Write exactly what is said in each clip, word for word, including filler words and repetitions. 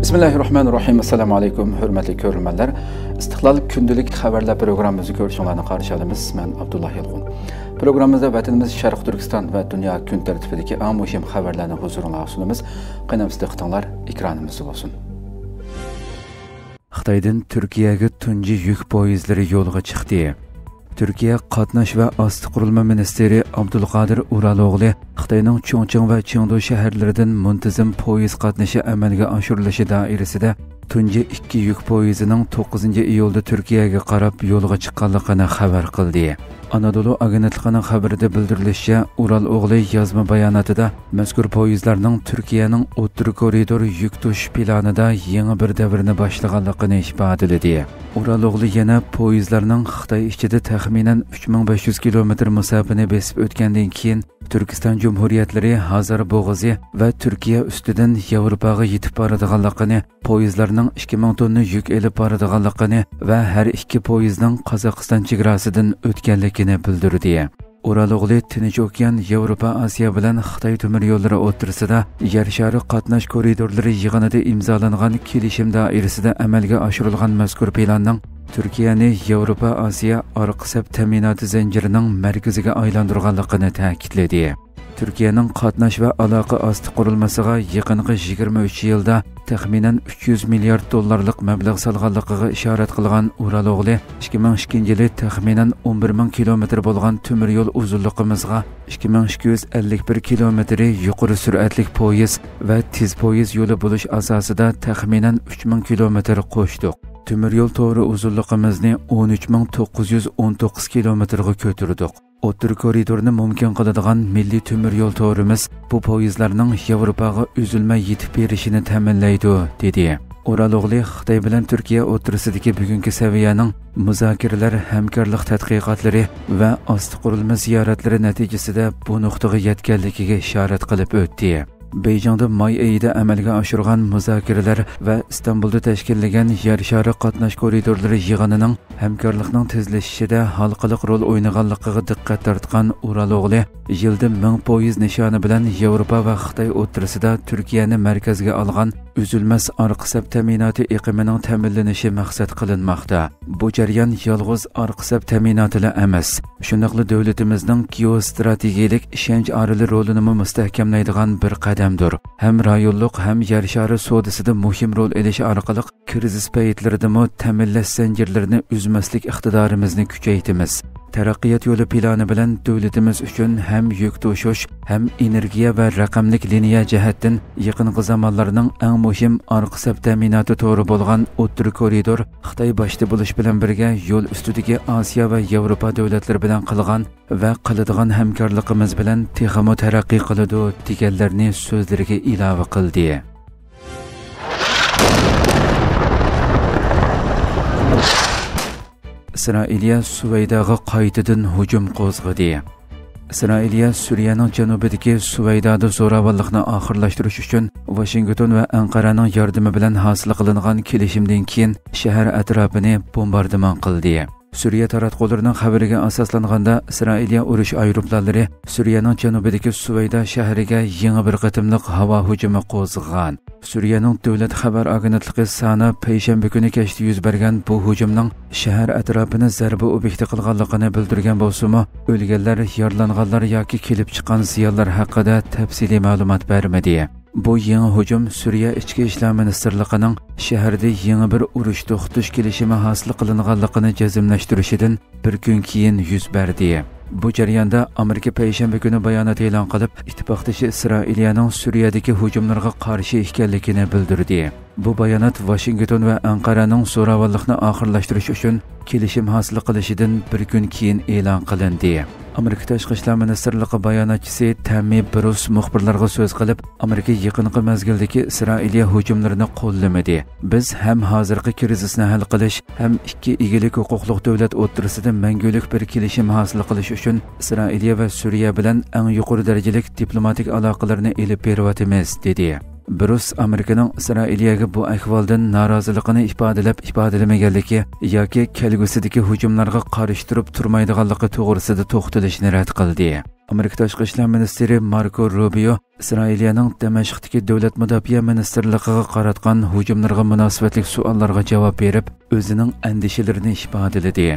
بىسمىللاھىررەھمانىررەھىم. ئەسسالامۇ ئەلەيكۇم، ھۆرمەتلىك كۆرۈرمەنلەر. ئىستىقلال كۈندىلىك خەۋەرلەر پروگراممىمىزنى كۆرۈشۈڭلارنى قارشى ئالىمىز. مەن ئابدۇللا يالقۇن. پروگراممىمىزدا ۋەتىنىمىز شەرقىي تۈركىستان ۋە دۇنيا كۈن تەرتىپىدىكى ئەڭ مۇھىم خەۋەرلەرنى ھۇزۇرۇڭلارغا سۇنىمىز. قېنى، دىققىتىڭلار ئېكرانىمىزدا بولسۇن. خىتايدىن تۈركىيەگە تۇنجى يۈك پويىزلىرى يولغا چىقتى. تۈركىيە قاتناش ۋە ئاستا قۇرۇلما مىنىستىرى ئابدۇلقادىر ئۇرالوغلى خىتاينىڭ چۇڭچىڭ ۋە چېڭدۇ شەھەرلىرىدىن مۇنتىزىم پويىز قاتنىشى ئەمەلگە ئاشۇرۇلۇشى دائىرىسىدە تۇنجى ئىككى يۈك پويىزىنىڭ توققۇزىنچى ئىيۇلدا تۈركىيەگە قاراپ يولغا چىققانلىقىنى خەۋەر قىلدى. ئانادولۇ ئاگېنتلىقىنىڭ خەۋىرىدە بىلدۈرۈلۈشىچە، ئۇرالوغلى يازما باياناتىدا مەزكۇر پويىزلارنىڭ تۈركىيەنىڭ ئوتتۇرا كورىدور يۈك توشۇش پىلانىدا يېڭى بىر دەۋرنى باشلىغانلىقىنى ئىپادىلىدى. ئۇرالوغلى يەنە پويىزلارنىڭ خىتاي ئىچىدە تەخمىنەن ئۈچ مىڭ بەش يۈز كىلومېتىر مۇساپىنى بېسىپ ئۆتكەندىن كېيىن، تۈركىستان جۇمھۇرىيەتلىرى ھازار بوغۇزى ۋە تۈركىيە ئۈستىدىن ياۋروپاغا يېتىپ بارىدىغانلىقىنى، پويىزلارنىڭ ئىككى مىڭ توننا يۈك ئېلىپ بارىدىغانلىقىنى ۋە ھەر ئىككى پويىزنىڭ قازاقىستان چېگراسىدىن ئۆتكەنلىكىنى بىلدۈردى. ئۇرالوغلى تىنچ ئوكيان، ياۋروپا، ئاسىيا بىلەن خىتاي تۆمۈر يوللىرى ئوتتۇرىسىدا يەر شارى قاتناش كورىدورلىرى يىغىنىدا ئىمزالانغان كېلىشىم دائىرىسىدە ئەمەلگە ئاشۇرۇلغان مەزكۇر پىلاننىڭ تۈركىيەنى ياۋروپا، ئاسىيا ئارقا سەپ تەمىناتى زەنجىرىنىڭ مەركىزىگە ئايلاندۇرغانلىقىنى تەكىتلىدى. تۈركىيەنىڭ قاتناش ۋە ئالاقە ئاستا قۇرۇلمىسىغا يېقىنقى يىگىرمە ئۈچ يىلدا تەخمىنەن ئۈچ يۈز مىليارد دوللارلىق مەبلەغ سالغانلىقىغا ئىشارەت قىلغان ئۇرالوغلى، ئىككى مىڭ ئىككىنچى يىلى تەخمىنەن ئون بىر مىڭ كىلومېتىر بولغان تۆمۈر يول ئۇزۇنلۇقىمىزغا ئىككى مىڭ ئىككى يۈز ئەللىك بىر كىلومېتىرى يۇقىرى سۈرئەتلىك پويىز ۋە تېز پويىز يولى بولۇش ئاساسىدا تەخمىنەن ئۈچ مىڭ كىلومېتىر قوشتۇق. تۆمۈر يول تورى ئۇزۇنلۇقىمىزنى ئون ئۈچ مىڭ توققۇز يۈز ئون توققۇز كىلومېتىرغا كۆتۈردۇق. ئوتتۇرا كورىدورنى مۇمكىن قىلىدىغان مىللىي تۆمۈر يول تورىمىز بۇ پويىزلارنىڭ ياۋروپاغا ئۈزۈلمەي يېتىپ بېرىشىنى تەمىنلەيدۇ، دېدى. ئۇرالوغلى خىتاي بىلەن تۈركىيە ئوتتۇرىسىدىكى بۈگۈنكى سەۋىيەنىڭ مۇزاكىرىلەر، ھەمكارلىق تەتقىقاتلىرى ۋە ئاستا قۇرۇلما زىيارەتلىرى نەتىجىسىدە بۇ نۇقتىغا يەتكەنلىكىگە ئىشارەت قىلىپ ئۆتتى. بېيجىڭدا ماي ئېيىدا ئەمەلگە ئاشۇرغان مۇزاكىرىلەر ۋە ئىستانبۇلدا تەشكىللىگەن يەر شارى قاتناش كورىدورلىرى يىغىنىنىڭ ھەمكارلىقنىڭ تېزلىشىشىدە ھالقىلىق رول ئوينىغانلىقىغا دىققەت تارتقان ئۇرالوغلى، يىلدا مىڭ پويىز نىشانى بىلەن ياۋروپا ۋە خىتاي ئوتتۇرىسىدا تۈركىيەنى مەركەزگە ئالغان ئۈزۈلمەس ئارقا سەپ تەمىناتى ئېقىمىنىڭ تەمىنلىنىشى مەقسەت قىلىنماقتا. بۇ جەريان يالغۇز ئارقا سەپ تەمىناتىلا ئەمەس، شۇنداقلا دۆلىتىمىزنىڭ گېئوستراتېگىيەلىك ئىشەنچ ئارىلى رولىنىمۇ مۇستەھكەملەيدىغان بىر قەدەمدۇر. ھەم رايونلۇق، ھەم يەر شارى سودىسىدا مۇھىم رول ئېلىش ئارقىلىق، كىرىزىس پەيتلىرىدىمۇ تەمىنلەش زەنجىرلىرىنى ئۈزمەسلىك ئىقتىدارىمىزنى كۈچەيتىمىز. تەرەققىيات يولى پىلانى بىلەن دۆلىتىمىز ئۈچۈن ھەم يۈك توشۇش، ھەم ئېنېرگىيە ۋە رەقەملىك لىنىيە جەھەتتىن يېقىنقى زامانلارنىڭ ئەڭ مۇھىم ئارقا سەپ تەمىناتى تورى بولغان ئوتتۇرا كورىدور خىتاي باشتا بولۇش بىلەن بىرگە، يول ئۈستىدىكى ئاسىيا ۋە ياۋروپا دۆلەتلىرى بىلەن قىلغان ۋە قىلىدىغان ھەمكارلىقىمىز بىلەن تېخىمۇ تەرەققىي قىلىدۇ، دېگەنلەرنى سۆزلىرىگە ئىلاۋە قىلدى. ئىسرائىلىيە سۇۋەيداغا قايتىدىن ھۇجۇم قوزغىدى. ئىسرائىلىيە سۈرىيەنىڭ جەنۇبىدىكى سۇۋەيدادا زوراۋانلىقنى ئاخىرلاشتۇرۇش ئۈچۈن ۋاشىنگتون ۋە ئەنقەرەنىڭ ياردىمى بىلەن ھاسىل قىلىنغان كېلىشىمدىن كېيىن شەھەر ئەتراپىنى بومباردىمان قىلدى. سۈرىيە تاراتقۇلىرىنىڭ خەۋىرىگە ئاساسلانغاندا، ئىسرائىلىيە ئۇرۇش ئايروپىلانلىرى سۈرىيەنىڭ جەنۇبىدىكى سۇۋەيدا شەھىرىگە يېڭى بىر قېتىملىق ھاۋا ھۇجۇمى قوزغىغان. سۈرىيەنىڭ دۆلەت خەۋەر ئاگېنتلىقى سانا پەيشەنبە كۈنى كەچتە يۈز بەرگەن بۇ ھۇجۇمنىڭ شەھەر ئەتراپىنى زەربە ئوبيېكتى قىلغانلىقىنى بىلدۈرگەن بولسىمۇ، ئۆلگەنلەر، يارىلانغانلار ياكى كېلىپ چىققان زىيانلار ھەققىدە تەپسىلىي مەلۇمات بەرمىدى. بۇ يېڭى ھۇجۇم سۈرىيە ئىچكى ئىشلار مىنىستىرلىقىنىڭ شەھەردە يېڭى بىر ئۇرۇش توختىتىش كېلىشىمى ھاسىل قىلىنغانلىقىنى جەزملەشتۈرۈشىدىن بىر كۈن كېيىن يۈز بەردى. بۇ جەرياندا ئامېرىكا پەيشەنبە كۈنى بايانات ئېلان قىلىپ، ئىتتىپاقدىشى ئىسرائىلىيەنىڭ سۈرىيەدىكى ھۇجۇملىرىغا قارشى ئىكەنلىكىنى بىلدۈردى. بۇ بايانات ۋاشىنگتون ۋە ئەنقەرەنىڭ زوراۋانلىقنى ئاخىرلاشتۇرۇش ئۈچۈن كېلىشىم ھاسىل قىلىشىدىن بىر كۈن كېيىن ئېلان قىلىندى. ئامېرىكا تاشقى ئىشلار مىنىستىرلىقى باياناتچىسى تاممى بروس مۇخبىرلارغا سۆز قىلىپ، ئامېرىكا يېقىنقى مەزگىلدىكى ئىسرائىلىيە ھۇجۇملىرىنى قوللىمىدى. بىز ھەم ھازىرقى كىرىزىسنى ھەل قىلىش، ھەم ئىككى ئىگىلىك ھوقۇقلۇق دۆلەت ئوتتۇرىسىدا مەڭگۈلۈك بىر كېلىشىم ھاسىل قىلىش ئۈچۈن ئىسرائىلىيە ۋە سۈرىيە بىلەن ئەڭ يۇقىرى دەرىجىلىك دىپلوماتىك ئالاقىلىرىنى ئېلىپ بېرىۋاتىمىز، دېدى. بروس ئامېرىكىنىڭ ئىسرائىلىيەگە بۇ ئەھۋالدىن نارازىلىقىنى ئىپادىلەپ ئىپادىلىمىگەنلىكى ياكى كەلگۈسىدىكى ھۇجۇملارغا قارشى تۇرۇپ تۇرمايدىغانلىقى توغرىسىدا توختىلىشنى رەت قىلدى. ئامېرىكا تاشقى ئىشلار مىنىستىرى ماركو روبىيو ئىسرائىلىيەنىڭ دىمەشقتىكى دۆلەت مۇداپىئە مىنىستىرلىقىغا قاراتقان ھۇجۇملىرىغا مۇناسىۋەتلىك سوئاللارغا جاۋاب بېرىپ، ئۆزىنىڭ ئەندىشىلىرىنى ئىپادىلىدى.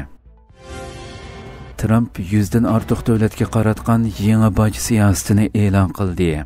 ترامپ يۈزدىن ئارتۇق دۆلەتكە قاراتقان يېڭى باج سىياسىتىنى ئېلان قىلدى.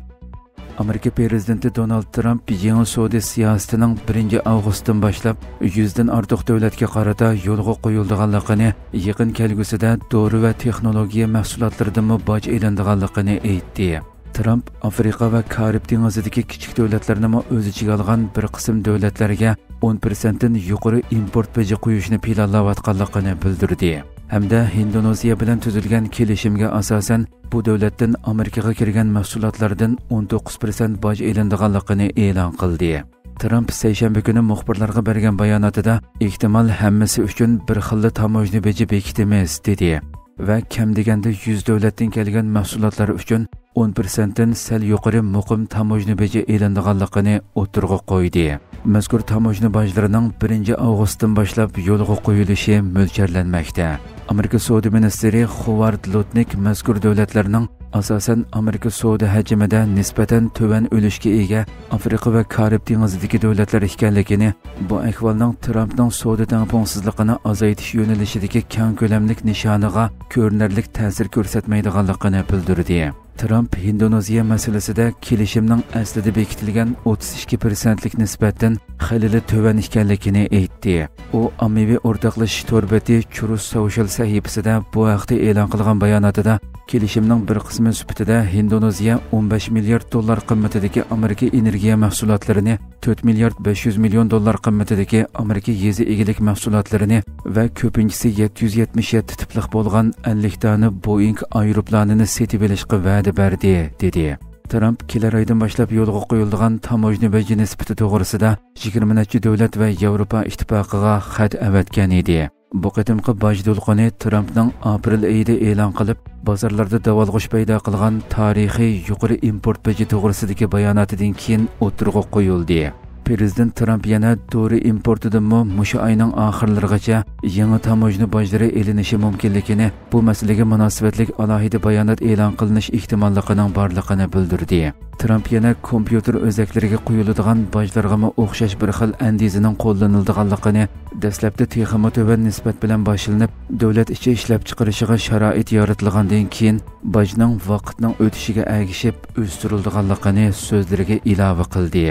ئامېرىكا پىرېزىدېنتى دونالد ترامپ يېڭى سودا سىياسىتىنىڭ بىرىنچى ئاۋغۇستتىن باشلاپ يۈزدىن ئارتۇق دۆلەتكە قارىتا يولغا قويۇلىدىغانلىقىنى، يېقىن كەلگۈسىدە دورا ۋە تېخنولوگىيە مەھسۇلاتلىرىدىنمۇ باج ئېلىنىدىغانلىقىنى ئېيتتى. ترامپ ئافرىقا ۋە كارىب دېڭىزىدىكى كىچىك دۆلەتلەرنىمۇ ئۆز ئىچىگە ئالغان بىر قىسىم دۆلەتلەرگە ئون پىرسەنتتىن يۇقىرى ئىمپورت بېجى قويۇشنى پىلانلاۋاتقانلىقىنى بىلدۈردى ھەمدە ھىندونېزىيە بىلەن تۈزۈلگەن كېلىشىمگە ئاساسەن، بۇ دۆلەتتىن ئامېرىكىغا كىرگەن مەھسۇلاتلاردىن ئون توققۇز پىرسەنت باج ئېلىنىدىغانلىقىنى ئېلان قىلدى. ترامپ سەيشەنبە كۈنى مۇخبىرلارغا بەرگەن باياناتىدا، ئېھتىمال ھەممىسى ئۈچۈن بىر خىللا تاموژنا بېجى بېكىتىمىز، دېدى ۋە كەم دېگەندە يۈز دۆلەتتىن كەلگەن مەھسۇلاتلار ئۈچۈن ئون پىرسەنتتىن سەل يۇقىرى مۇقىم تاموژنا بېجى ئېلىنىدىغانلىقىنى ئوتتۇرىغا قويدى. مەزكۇر تاموژنا باجلىرىنىڭ بىرىنچى ئاۋغۇستتىن باشلاپ يولغا قويۇلۇشى مۆلچەرلەنمەكتە. ئامېرىكا سودا مىنىستىرى خوۋارد لوتنىك مەزكۇر دۆلەتلەرنىڭ، ئاساسەن، ئامېرىكا سودا ھەجمىدە نىسبەتەن تۆۋەن ئۈلۈشكە ئىگە ئافرىقا ۋە كارىب دېڭىزىدىكى دۆلەتلەر ئىكەنلىكىنى، بۇ ئەھۋالنىڭ ترامپنىڭ سودا تەڭپۇڭسىزلىقىنى ئازايتىش يۆنىلىشىدىكى كەڭ كۆلەملىك نىشانىغا كۆرۈنەرلىك تەسىر كۆرسەتمەيدىغانلىقىنى بىلدۈردى. ترامپ ھىندونېزىيە مەسىلىسىدە كېلىشىمنىڭ ئەسلىدە بېكىتىلگەن ئوتتۇز ئىككى پىرسەنتلىك نىسبەتتىن خېلىلا تۆۋەن ئىكەنلىكىنى ئېيتتى. ئۇ ئاممىۋى ئورتاقلىشىش تور بېتى تروس سوشىيال سەھىپىسىدە بۇ ھەقتە ئېلان قىلغان باياناتىدا، كېلىشىمنىڭ بىر قىسمى سۈپىتىدە ھىندونېزىيە ئون بەش مىليارد دوللار قىممىتىدىكى ئامېرىكا ئېنېرگىيە مەھسۇلاتلىرىنى، تۆت مىليارد بەش يۈز مىليون دوللار قىممىتىدىكى ئامېرىكا يېزا ئىگىلىك مەھسۇلاتلىرىنى ۋە كۆپىنچىسى يەتتە يۈز يەتمىش يەتتە تىپلىق بولغان ئەللىك دانە بوئىڭ ئايروپىلانىنى سېتىۋېلىشقا ۋەدە بەردى، دېدى. ترامپ كېلەر ئايدىن باشلاپ يولغا قويۇلىدىغان تاموژنا بېجى نىسبىتى توغرىسىدا يىگىرمە نەچچە دۆلەت ۋە ياۋروپا ئىتتىپاقىغا خەت ئەۋەتكەن ئىدى. بۇ قېتىمقى باج دولقۇنى ترامپنىڭ ئاپرېل ئېيىدا ئېلان قىلىپ، بازارلاردا داۋالغۇش پەيدا قىلغان تارىخىي يۇقىرى ئىمپورت بېجى توغرىسىدىكى باياناتىدىن كېيىن ئوتتۇرىغا قويۇلدى. پىرېزىدېنت ترامپ يەنە دورا ئىمپورتىدىنمۇ مۇشۇ ئاينىڭ ئاخىرلىرىغىچە يېڭى تاموژنا باجلىرى ئېلىنىشى مۇمكىنلىكىنى، بۇ مەسىلىگە مۇناسىۋەتلىك ئالاھىدە بايانات ئېلان قىلىنىش ئېھتىماللىقىنىڭ بارلىقىنى بىلدۈردى. ترامپ يەنە كومپيۇتېر ئۆزەكلىرىگە قويۇلىدىغان باجلارغىمۇ ئوخشاش بىر خىل ئەندىزىنىڭ قوللىنىلىدىغانلىقىنى، دەسلەپتە تېخىمۇ تۆۋەن نىسبەت بىلەن باشلىنىپ، دۆلەت ئىچى ئىشلەپچىقىرىشىغا شارائىت يارىتىلغاندىن كېيىن، باجنىڭ ۋاقىتنىڭ ئۆتۈشىگە ئەگىشىپ ئۆستۈرۈلىدىغانلىقىنى سۆزلىرىگە ئىلاۋە قىلدى.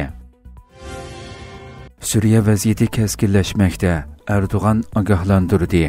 سۈرىيە ۋەزىيىتى كەسكىنلەشمەكتە، ئەردوغان ئاگاھلاندۇردى.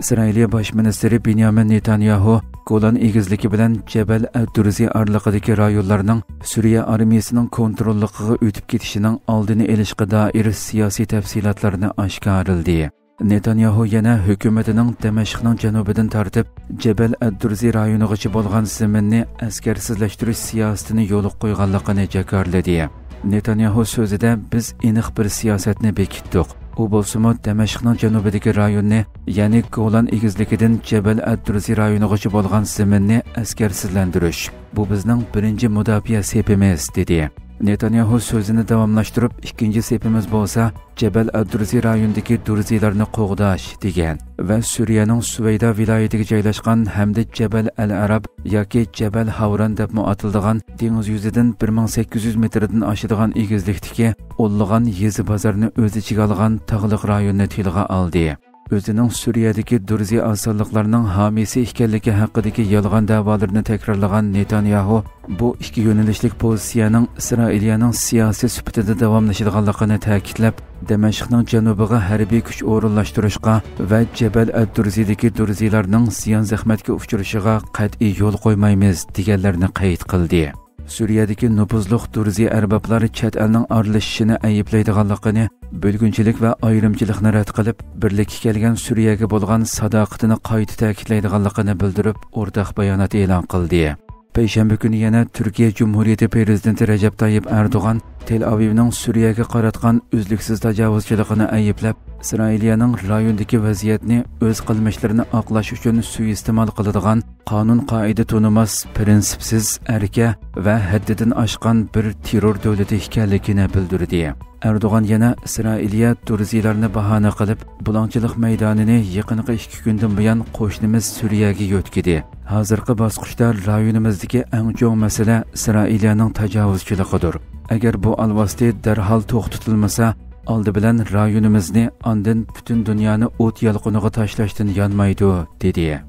ئىسرائىلىيە باش مىنىستىرى بېنيامىن نېتانياھۇ گولان ئېگىزلىكى بىلەن جەبەل ئەد-دۇرزى ئارىلىقىدىكى رايونلارنىڭ سۈرىيە ئارمىيىسىنىڭ كونتروللۇقىغا ئۆتۈپ كېتىشىنىڭ ئالدىنى ئېلىشقا دائىر سىياسىي تەپسىلاتلارنى ئاشكارىلىدى. نېتانياھۇ يەنە ھۆكۈمىتىنىڭ دىمەشقنىڭ جەنۇبىدىن تارتىپ جەبەل ئەد-دۇرزى رايونىغىچە بولغان زېمىننى ئەسكەرسىزلەشتۈرۈش سىياسىتىنى يولغا قويغانلىقىنى جاكارلىدى. نېتانياھۇ سۆزىدە، بىز ئېنىق بىر سىياسەتنى بېكىتتۇق. ئۇ بولسىمۇ دىمەشقنىڭ جەنۇبىدىكى رايوننى، يەنى گولان ئېگىزلىكىدىن جەبەل ئەد-دۇرزى رايونىغىچە بولغان زېمىننى ئەسكەرسىزلەندۈرۈش. بۇ بىزنىڭ بىرىنچى مۇداپىئە سېپىمىز، دېدى. نېتانياھۇ سۆزىنى داۋاملاشتۇرۇپ، ئىككىنچى سېپىمىز بولسا جەبەل ئەد-دۇرزى رايونىدىكى دۇرزىلارنى قوغداش، دېگەن ۋە سۈرىيەنىڭ سۇۋەيدا ۋىلايىتىگە جايلاشقان ھەمدە جەبەل ئەل ئەراب ياكى جەبەل ھاۋران دەپمۇ ئاتىلىدىغان دېڭىز يۈزىدىن بىر مىڭ سەككىز يۈز مېتىردىن ئاشىدىغان ئېگىزلىكتىكى ئونلىغان يېزا بازارنى ئۆز ئىچىگە ئالغان تاغلىق رايوننى تىلغا ئالدى. ئۆزىنىڭ سۈرىيەدىكى دۇرزى ئاز سانلىقلارنىڭ ھامىيسى ئىكەنلىكى ھەققىدىكى يالغان دەۋالىرىنى تەكرارلىغان نېتانياھۇ، بۇ ئىككى يۆنىلىشلىك پوزىتسىيەنىڭ ئىسرائىلىيەنىڭ سىياسىي سۈپىتىدە داۋاملىشىدىغانلىقىنى تەكىتلەپ، دىمەشقنىڭ جەنۇبىغا ھەربىي كۈچ ئورۇنلاشتۇرۇشقا ۋە جەبەل ئەد-دۇرزىدىكى دۇرزىلارنىڭ زىيان-زەخمەتكە ئۇچرىشىغا قەتئىي يول قويمايمىز، دېگەنلىرىنى قەيت قىلدى. سۈرىيەدىكى نوپۇزلۇق دۇرزى ئەربابلار چەت ئەلنىڭ ئارىلىشىشىنى ئەيىبلەيدىغانلىقىنى، بۆلگۈنچىلىك ۋە ئايرىمچىلىقنى رەت قىلىپ، بىرلىككە كەلگەن سۈرىيەگە بولغان ساداقىتىنى قايتا تەكىتلەيدىغانلىقىنى بىلدۈرۈپ، ئورتاق بايانات ئېلان قىلدى. پەيشەنبە كۈنى يەنە تۈركىيە جۇمھۇرىيىتى پىرېزىدېنتى رەجەپ تايىپ ئەردوغان تېل ئاۋىۋنىڭ سۈرىيەگە قاراتقان ئۈزلۈكسىز تاجاۋۇزچىلىقىنى ئەيىبلەپ، ئىسرائىلىيەنىڭ رايوندىكى ۋەزىيەتنى ئۆز قىلمىشلىرىنى ئاقلاش ئۈچۈن سۇيىئىستېمال قىلىدىغان قانۇن-قائىدە تونۇماس، پىرىنسىپسىز، ئەركە ۋە ھەددىدىن ئاشقان بىر تېررور دۆلىتى ئىكەنلىكىنى بىلدۈردى. ئەردوغان يەنە ئىسرائىلىيە دۇرزىلارنى باھانە قىلىپ، بۇلاڭچىلىق مەيدانىنى يېقىنقى ئىككى كۈندىن بۇيان قوشنىمىز سۈرىيەگە يۆتكىدى. ھازىرقى باسقۇچتا رايونىمىزدىكى ئەڭ چوڭ مەسىلە ئىسرائىلىيەنىڭ تاجاۋۇزچىلىقىدۇر. ئەگەر بۇ ئالۋاستى دەرھال توختىتىلمىسا، ئالدى بىلەن رايونىمىزنى، ئاندىن پۈتۈن دۇنيانى ئوت يالقۇنىغا تاشلاشتىن يانمايدۇ، دېدى.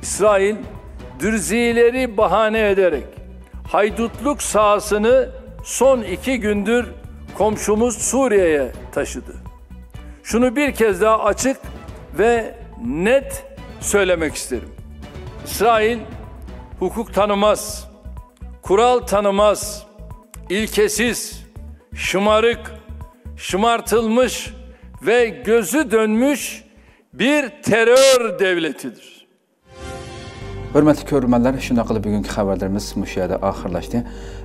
İsrail, Dürzileri bahane ederek haydutluk sahasını son iki gündür komşumuz Suriye'ye taşıdı. Şunu bir kez daha açık ve net söylemek isterim. İsrail hukuk tanımaz, kural tanımaz, ilkesiz, şımarık, şımartılmış ve gözü dönmüş bir terör devletidir. ھۆرمەتلىك كۆرۈرمەنلەر، شۇنداق قىلىپ بۈگۈنكى خەۋەرلىرىمىز مۇشۇ يەردە ئاخىرلاشتى.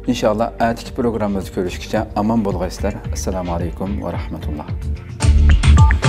ئىنشائاللا ئەتىكى پروگراممىمىزدا كۆرۈشكىچە ئامان بولغايسىلەر. ئەسسالامۇ ئەلەيكۇم ۋە رەھمەتۇللا.